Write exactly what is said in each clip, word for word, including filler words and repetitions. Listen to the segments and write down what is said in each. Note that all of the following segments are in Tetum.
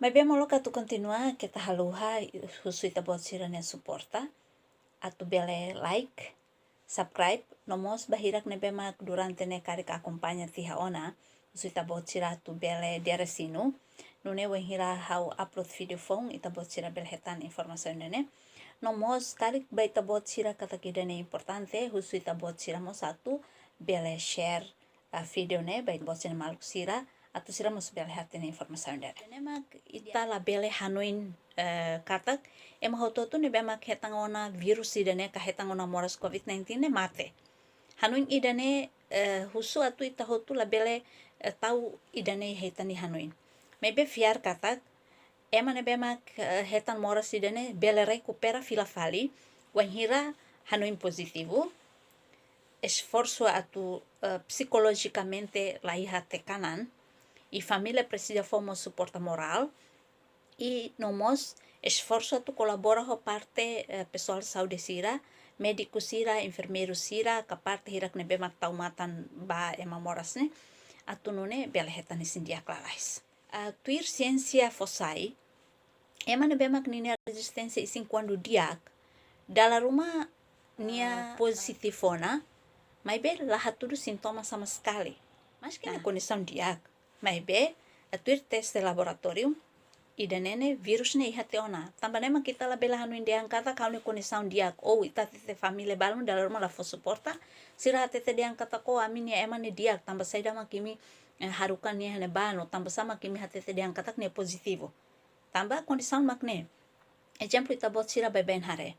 Ne'ebé molok atu kontinua, keta haluha husu ita-boot sira-nia suporta, atu bele like, subscribe, no mós ba hirak ne'ebé mak durante ne'e karik akompaña tiha ona, husu ita-boot sira atu bele dere sinu, nune'e wainhira ha'u upload vídeo foun, ita-boot sira bele hetan informasaun ida-ne'e. No mós karik ba ita-boot sira katak ida-ne'e importante, husu ita-boot sira mós atu bele share, ah, vídeo ne'e ba ita-boot sira-nia maluk sira, atu sira mós bele hatene informasaun ida-ne'e. Ne'e mak ita labele hanoin, eh, katak ema hotu-hotu ne'ebé mak hetan ona vírus ida-ne'e ka hetan ona moras covid nineteen ne'e mate. Hanoin ida-ne'e, eh, husu atu ita hotu labele, eh, tau ida-ne'e iha ita-nia hanoin. Maibé fiar katak ema ne'ebé mak, eh, hetan moras ida-ne'e bele rekupera fila fali wainhira hanoin pozitivu, esforsu atu, eh, psikolojikamente la iha tekanan, i família presiza fó mós suporta morál, i no mós esforsu atu kolabora ho parte, eh, pesoál saúde sira, médiku sira, enfermeiru sira, ka parte hirak ne'ebé mak tau matan ba ema moras ne'e, atu nune'e bele hetan isin di'ak lalais. Ah, tuir siénsia fó sai, ema ne'ebé mak ninia rezisténsia isin kuandu di'ak, dala ruma nia, ah, pozitivu ona, maibé la hatudu sintoma sama sekali. Maski nia, ah, kondisaun di'ak, maibé, ah, tuir teste laboratóriu, ida-ne'e ne'e vírus ne'e iha tiha ona. Tanba ne'e mak ita labele hanoin dehan katak ha'u-nia kondisaun di'ak, ou ita hatete família balun dala ruma la fó suporta, sira hatete dehan katak, "Oh, ami-nia ema ne'e di'ak, tanba saida mak imi, eh, haruka nia iha ne'ebá, no tanba sá mak imi hatete dehan katak nia pozitivu?" Tanba kondisaun mak ne'e. Ezemplu, ita-boot sira baibain haree,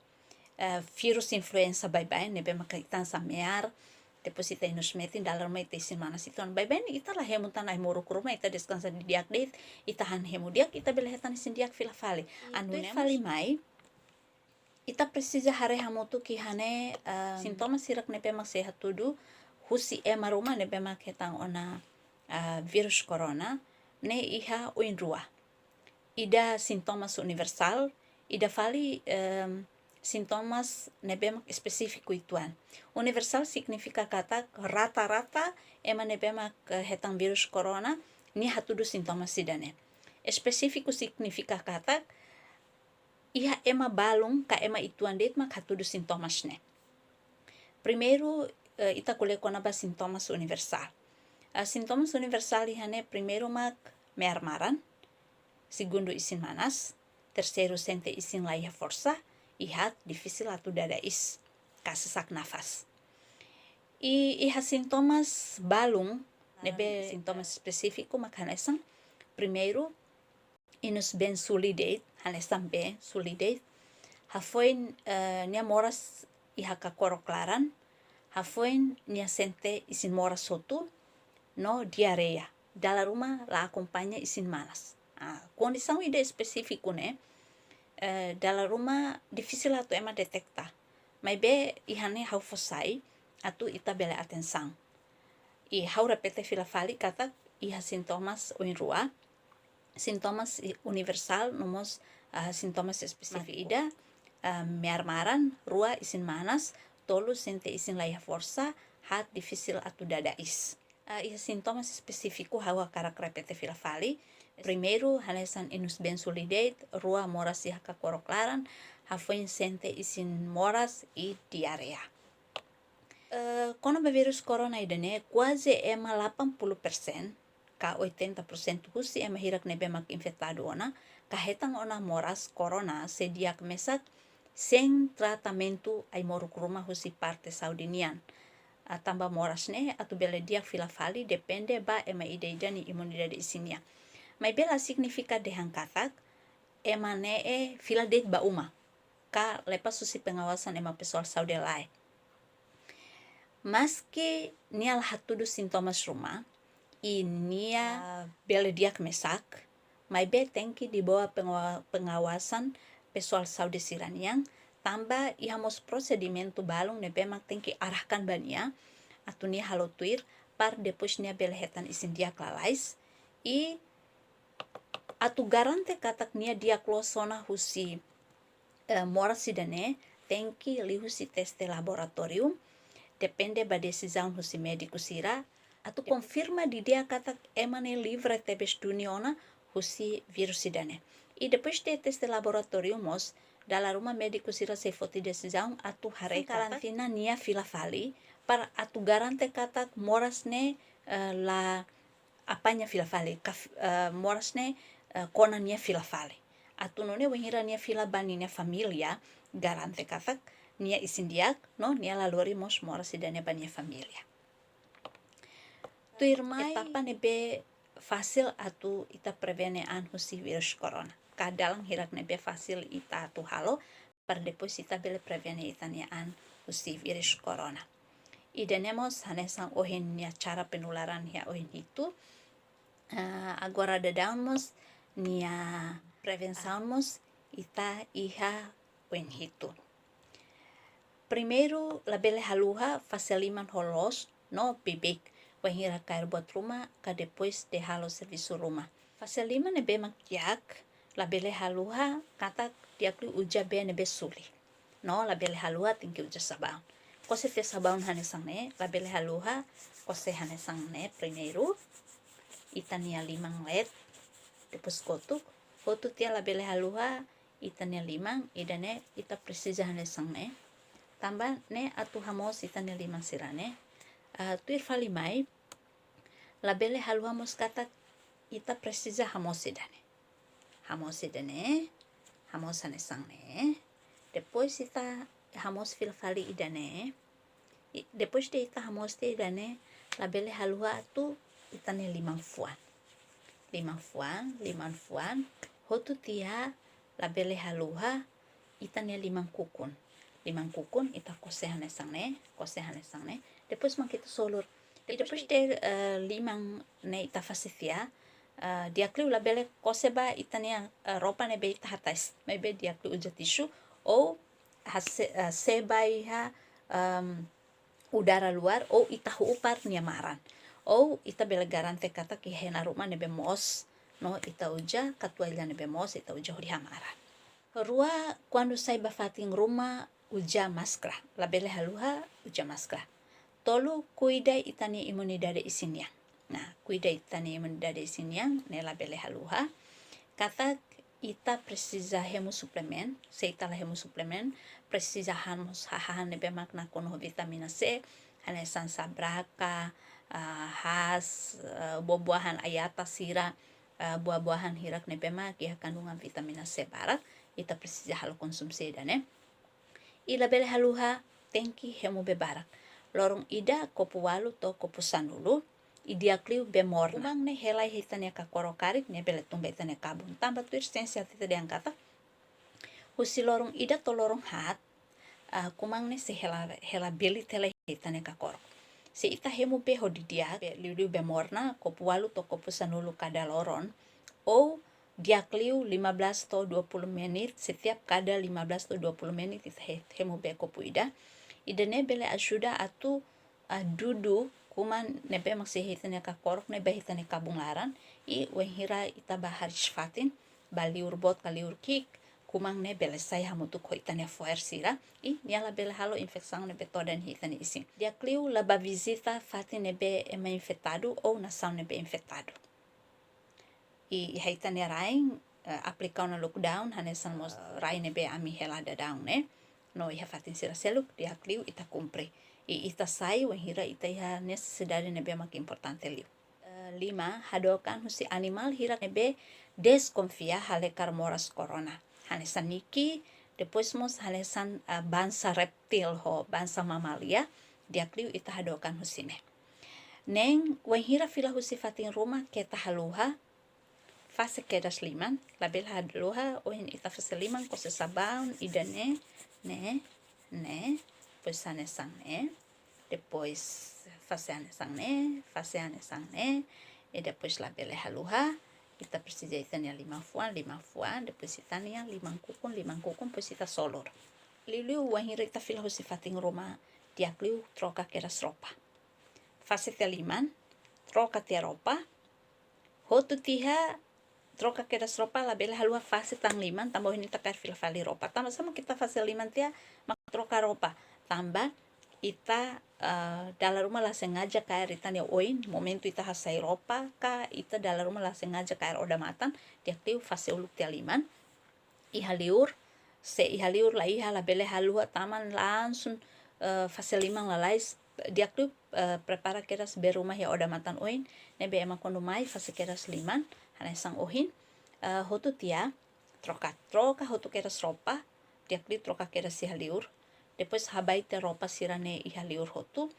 eh, vírus influenza baibain, ne'ebé maka ita hanesan me'ar, depois ita inus metin, dala ruma ita isin manas uitoan. Baibain ita la hemu tan ai-moruk ruma, ita deskansa didi'ak de'it, ita han hemu di'ak, ita bele hetan isin di'ak fila fali. Anu, tuir ne'e fali mós mai, ita presiza haree hamutuk iha ne'e, ah, sintoma sira ne'ebé mak sei hatudu husi ema ruma ne'ebé mak hetan ona, ah, vírus corona ne'e iha oin rua. Ida sintomas universál, ida fali, em, sintomas ne'ebé mak espesífiku uitoan. Universál signifika katak rata-rata ema ne'ebé mak, eh, hetan vírus corona, nia hatudu sintomas ida-ne'e. Espesífiku signifika katak iha ema balun ka ema uitoan de'it mak hatudu sintomas ne'e. Primeiru, eh, ita ko'alia kona-ba sintomas universál. Ah, sintomas universál iha ne'e primeiru mak me'ar maran, segundu isin manas, terseiru sente isin la iha forsa, i haat difisil atu dada iis, ka sesak nafas. I iha sintomas balun, ne'ebé sintomas espesífiku mak hanesan, primeiru, inus been suli de'it, hanesan bee suli de'it. Hafoin, eh, nia moras iha kakorok laran, hafoin nia sente isin moras hotu, no diarreia. Dala ruma la akompaña isin manas. Ah, kondisaun ida espesífiku ne'e, eh, dala ruma difisil atu ema deteta. Maibé iha ne'e ha'u fó sai, atu ita bele atensaun. I ha'u repete fila fali katak iha sintomas oin rua, sintomas i-, universál, no mós, ah, sintomas espesífiku. Ida, ah, me'ar maran, rua isin manas, tolu sente isin la iha forsa, haat difisil atu dada iis. Ah, iha sintomas espesífiku ha'u hakarak repete fila fali. Primeiru, hanesan inus been suli de'it, rua moras iha kakorok laran, hafoin sente isin moras i diarreia. Eh, kona-ba vírus corona ida-ne'e, kuaze ema delapan puluh persen ka oitenta por cento husi ema hirak ne'ebé mak infetadu ona, ka hetan ona moras corona sei di'ak mesak, sein tratamentu ai-moruk ruma husi parte saúde nian. Ah, tanba moras ne'e atu bele di'ak fila fali depende ba ema ida-idak nia imunidade isin nian. Maibé la signifika dehan katak ema ne'e fila de'it ba uma, ka lepas husi pengawasan ema pesoál saúde lae. Maski nia la hatudu sintomas ruma, i nia bele di'ak mesak, maibé tenke di bawah pengawa-, pengawasan pesoál saúde sira-nian, tanba iha mós prosedimentu balun ne'ebé mak tenke arahkan ba nia, atu nia halo tuir, para depois nia bele hetan isin di'ak lalais, i atu garante katak nia di'ak loos ona husi, eh, moras ida-ne'e, tenke liuhusi teste laboratóriu, depende ba desizaun husi médiku sira, atu konfirma didi'ak katak ema ne'e livre tebes duni ona, husi virus ida-ne'e. I depois de teste laboratóriu mós, dala ruma médiku sira sei foti desizaun atu haree katak karantina nia fila fali, para atu garante katak moras ne'e, eh, la apaña fila fali, ka f-, eh, moras ne'e, eh, kona nia fila fali. Atu nune'e wainhira nia fila ba ninia família, garante katak nia isin di'ak, no nia la lori mós moras ida-ne'e ba nia família. Tuirmai, etapa ne'ebé fasil atu ita prevene an husi virus corona. Ka dalan hirak ne'ebé fasil ita atu halo, para depois ita bele prevene ita-nia an husi virus corona. Ida-ne'e mós hanesan ohin nia cara penularan iha ohin hitu. Ah, agora daudaun mós nia prevensaun mós ita iha ohin hitu. Primeiru, labele haluha fase liman ho loos no bebeik, wainhira kaer buat ruma, ka depois de halo servisu ruma. Fase liman ne'ebé mak di'ak, labele haluha katak di'ak liu uza bee ne'ebé suli. No, labele haluha tenke uza sabaun. Kose tiha sabaun hanesan ne'e, labele haluha, kose hanesan ne'e primeiru, ita-nia liman leet, depois kotuk, hotu tiha labele haluha, ita-nia liman, ida-ne'e ita presiza hanesan ne'e. Tanba ne'e atu hamoos ita-nia liman sira-ne'e. Ah, tuir fali mai, labele haluha mós katak ita presiza hamoos ida-ne'e. Hamoos ida-ne'e, hamoos hanesan ne'e. Depois ita hamoos fila fali ida-ne'e. I, depois de ita hamoos tiha ida-ne'e, labele haluha atu ita-nia liman fuan. Liman fuan, liman fuan, hotu tiha labele haluha ita-nia liman kukun. Liman kukun ita kose hanesan ne'e, kose hanesan ne'e. Depois mak ita solur. I depois de, eh, liman ne'e ita fase tiha, eh, di'ak liu labele kose ba ita-nia, eh, roupa ne'ebé ita hatais. Maibé di'ak liu uza tisu ou hase-, eh, see ba iha, em, udara luar ou ita hu'u para nia maran. Ou ita bele garante katak iha hena ruma ne'ebé moos, no ita uza, ka toalla ne'ebé moos, ita uza hodi hamaran. Rua, kuandu sai ba fatin ruma, uza máskara. Labele haluha uza máskara. Tolu, kuida ita-nia imunidade isin nian. Nah, kuida ita-nia imunidade isin nian, ne'e labele haluha. Katak ita presiza hemu suplementu, se ita la hemu suplementu, presiza han mós hahán ne'ebé mak nakonu ho vitamina C, hanesan sabraka, ah, haas, ah, buah-buahan, ayata sira, ah, buah-buahan hirak ne'ebé mak iha kandungan vitamina C barak, ita presiza halo konsumsi ida-ne'e. I labele haluha tenke hemu bee barak. Loron ida kopu ualu to'o kopu sanulu, i di'ak liu bee morna. Kuman ne'e hela iha ita-nia kakorok karik, ne'e bele tun ba ita-nia kabun. Tanba tuir siénsia hatete dehan katak husi loron ida to'o loron haat, ah, kuman ne'e sei hela, hela belit hela iha ita-nia kakorok. Se ita hemu bee ho didi'ak, bee liuliu bee morna, kopu ualu to'o kopu sanulu kada loron, ou di'ak liu lima belas to'o dua puluh menit, setiap kada lima belas to'o dua puluh menit ita he-, hemu bee kopu ida. Ida-ne'e bele ajuda atu, ah, dudu kuman ne'ebé mak sei iha ita-nia kakorok ne'e ba iha ita-nia kabun laran, i wainhira ita bá hariis fatin, bá liur boot ka liur ki'ik, kuman ne'e bele sai hamutuk ho ita-nia fo'er sira, i nia labele halo infesaun ne'ebé todan iha ita-nia isin. Di'ak liu la bá vizita fatin ne'ebé ema infetadu ou nasaun ne'ebé infetadu. I, iha ita-nia rain, eh, aplika ona lockdown, hanesan mós, eh, rai ne'ebé ami hela daudaun ne'e. No iha fatin sira seluk, di'ak liu ita kumpre. I ita sai, wainhira ita iha nesesidade ne'ebé mak importante liu. Eh, lima, hadook an husi animál hirak ne'ebé deskonfia halekar moras corona. Hanesan niki, depois mós hanesan, eh, bangsa reptil ho bangsa mamália, di'ak liu ita hadook an husi ne'e. Neen, wainhira fila husi fatin ruma keta haluha, fase kedas liman, labele haluha, ohin ita fase liman, kose sabaun, ida-ne'e, ne'e, ne'e, depois hanesan ne'e, depois fase hanesan ne'e, fase hanesan ne'e, i depois labele haluha, ita presiza ita-nia liman fuan, liman fuan, depois ita-nia liman kukun, liman kukun, depois ita solur. Liuliu wainhira ita fila husi fatin ruma, di'ak liu troka kedas roupa. Fase tiha liman, troka tiha roupa, hotu tiha, troka kedas roupa, labele haluha fase tan liman, tanba ohin ita kaer fila fali roupa. Tanba sá mak ita fase liman tiha, mak troka roupa. Tanba ita, eh, dala ruma la sengaja kaer ita-nia oin, momentu ita hasai roupa ka, ita dala ruma la sengaja kaer odamatan, di'ak liu fase uluk tiha liman, iha liur, se iha liur la iha, labele haluha tama langsung, eh, fase liman lalais, di'ak liu, eh, prepara kedas bee ruma iha odamatan oin, ne'ebé ema kuandu mai fase kedas liman, hanesan ohin, eh, hotu tiha, troka, troka hotu kedas roupa, di'ak liu troka kedas iha liur, depois habai tiha roupa sira-ne'e iha liur hotu,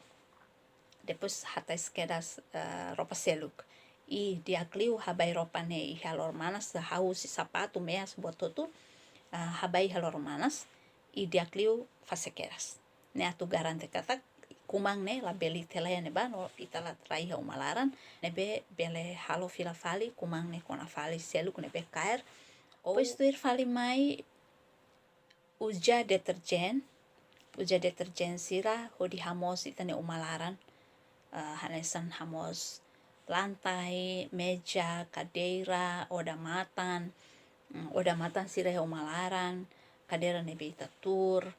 depois hatais kedas, eh, roupa seluk. I di'ak liu habai roupa ne'e iha loro-manas, hahú husi sapatu, meias, buat hotu, eh, habai iha loro-manas, i di'ak liu fase kedas. Ne'e atu garante katak kuman ne'e la bele iha tiha lai iha ne'ebá, no ita la rai iha uma laran, ne'ebé bele halo fila fali, kuman ne'e kona fali, seluk ne'ebé kaer. Ou depois tuir fali mai, uza deterjen, uza deterjen sira hodi hamoos ita-nia uma laran, eh, hanesan hamoos lantai, meja, kadeira, odamatan, mm, odamatan sira iha uma laran, kadeira ne'ebé ita tuur,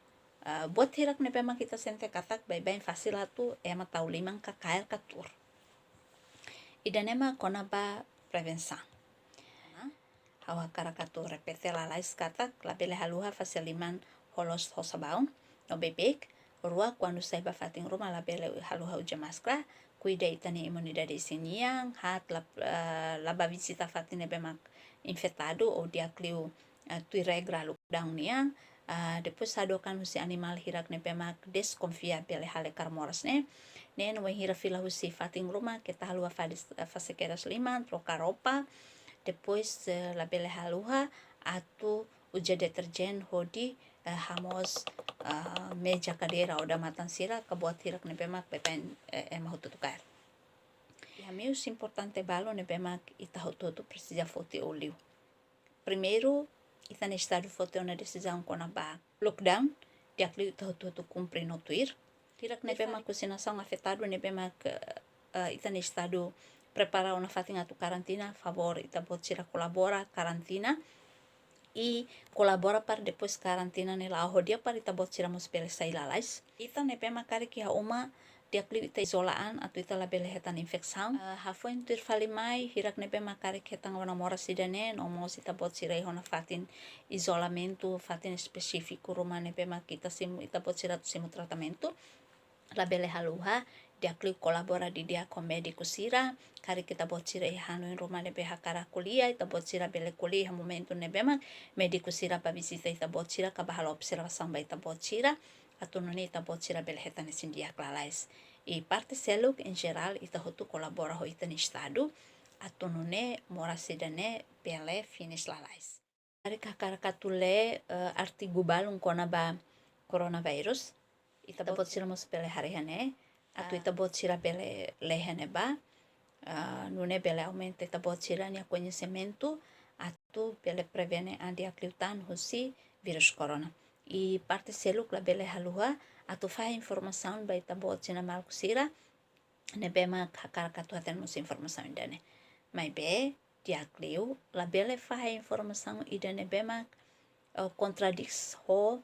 eh, buat hirak ne'ebé mak ita sente katak baibain fasil atu ema tau liman ka kaer ka tuur. Ida-ne'e mak kona-ba prevensaun. Ha'u hakarak atu repete lalais katak, labele haluha fase liman ho loos ho sabaun, no beibeik. Rua, kuandu sai ba fatin ruma labele haluha uza máskara, kuida ita-nia imunidade isin nian, haat la, eh, la bá vizita fatin ne'ebé mak infetadu, ou di'ak liu, eh, tuir regra lockdown nian, ah, depois hadook an husi animál hirak ne'ebé mak deskonfia bele halekar moras ne'e. Ne'e no wainhira fila husi fatin ruma, keta haluha fali, eh, fase kedas liman, troka roupa, depois, eh, labele haluha atu uza deterjen hodi, eh, hamoos, eh, meja, kadeira, odamatan sira, ka buat hirak ne'ebé mak baibain, eh, ema hotu-hotu kaer. Iha meius importante balu ne'ebé mak ita hotu-hotu presiza foti olho. Primeiru, ita-nia estadu foti ona desizaun kona-ba lockdown, di'ak liu ita hotu-hotu kumpre no tuir. Hirak ne'ebé mak husi nasaun afetadu ne'ebé mak, eh, ita-nia estadu prepara ona fatin atu karantina, favór ita-boot sira kolabora karantina. I kolabora para depois karantina ne'e la'o ho di'ak para ita-boot sira mós bele sai lalais. Ita ne'ebé mak karik iha uma, di'ak liu ita izola an atu ita labele hetan infesaun. Eh, hafoin tuir fali mai, hirak ne'ebé mak karik hetan ona moras ida-ne'e, no mós ita-boot sira iha ona fatin izolamentu, fatin espesífiku ruma ne'ebé mak ita simu, ita-boot sira atu simu tratamentu, labele haluha, di'ak liu kolabora didi'ak ho médiku sira, karik ita-boot sira iha hanoin ruma ne'ebé hakarak ko'alia, ita-boot sira bele ko'alia iha momentu ne'ebé mak médiku sira bá vizita ita-boot sira, ka bá halo observasaun ba ita-boot sira, atu nune'e ita-boot sira bele hetan isin di'ak lalais. I parte seluk, em geral, ita hotu kolabora ho ita-nia estadu, atu nune'e moras ida-ne'e bele fines lalais. Karik hakarak atu lee, eh, artigu balun kona-ba coronavirus, ita-boot sira mós bele haree iha ne'e, atu ita-boot sira bele lee iha ne'ebá, eh, nune'e bele aumenta ita-boot sira-nia koñesimentu, atu bele prevene an di'ak liután husi vírus corona. I parte seluk labele haluha atu fahe informasaun ba ita-boot sira-nia maluk sira ne'ebé mak hakarak atu hatene mós informasaun ida-ne'e. Maibé, di'ak liu, labele fahe informasaun ida ne'ebé mak, eh, kontradís ho,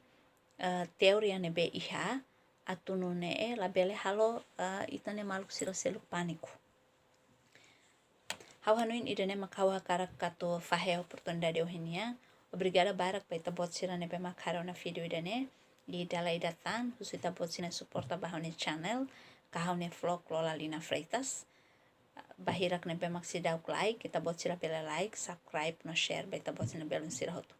eh, teoria ne'ebé iha, atu nune'e labele halo, eh, ita-nia maluk sira seluk pániku. Ha'u hanoin ida-ne'e mak ha'u hakarak atu fahe oportunidade ohin nian. Obrigada barak ba ita-boot sira ne'ebé mak haree ona vídeo ida-ne'e. I dala ida tan, husu ita-boot sira-nia suporta ba ha'u-nia channel, ka ha'u-nia vlog Lola Lina Freitas. Ba hirak ne'ebé mak seidauk like, ita-boot sira bele like, subscribe, no share ba ita-boot sira-nia belun sira hotu.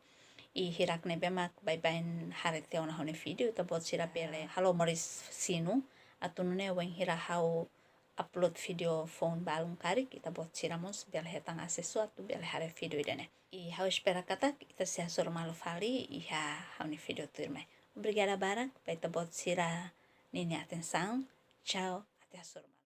I hirak ne'ebé mak baibain haree tiha ona ha'u-nia vídeo, ita-boot sira bele halo moris sinu, atu nune'e wainhira ha'u upload vídeo foun balun karik, ita-boot sira mós bele hetan asesu atu bele haree vídeo ida-ne'e. I ha'u espera katak ita sei hasoru malu fali iha ha'u-nia vídeo tuirmai. Obrigada barak ba ita-boot sira-nia atensaun. Tchau, até hasoru malu.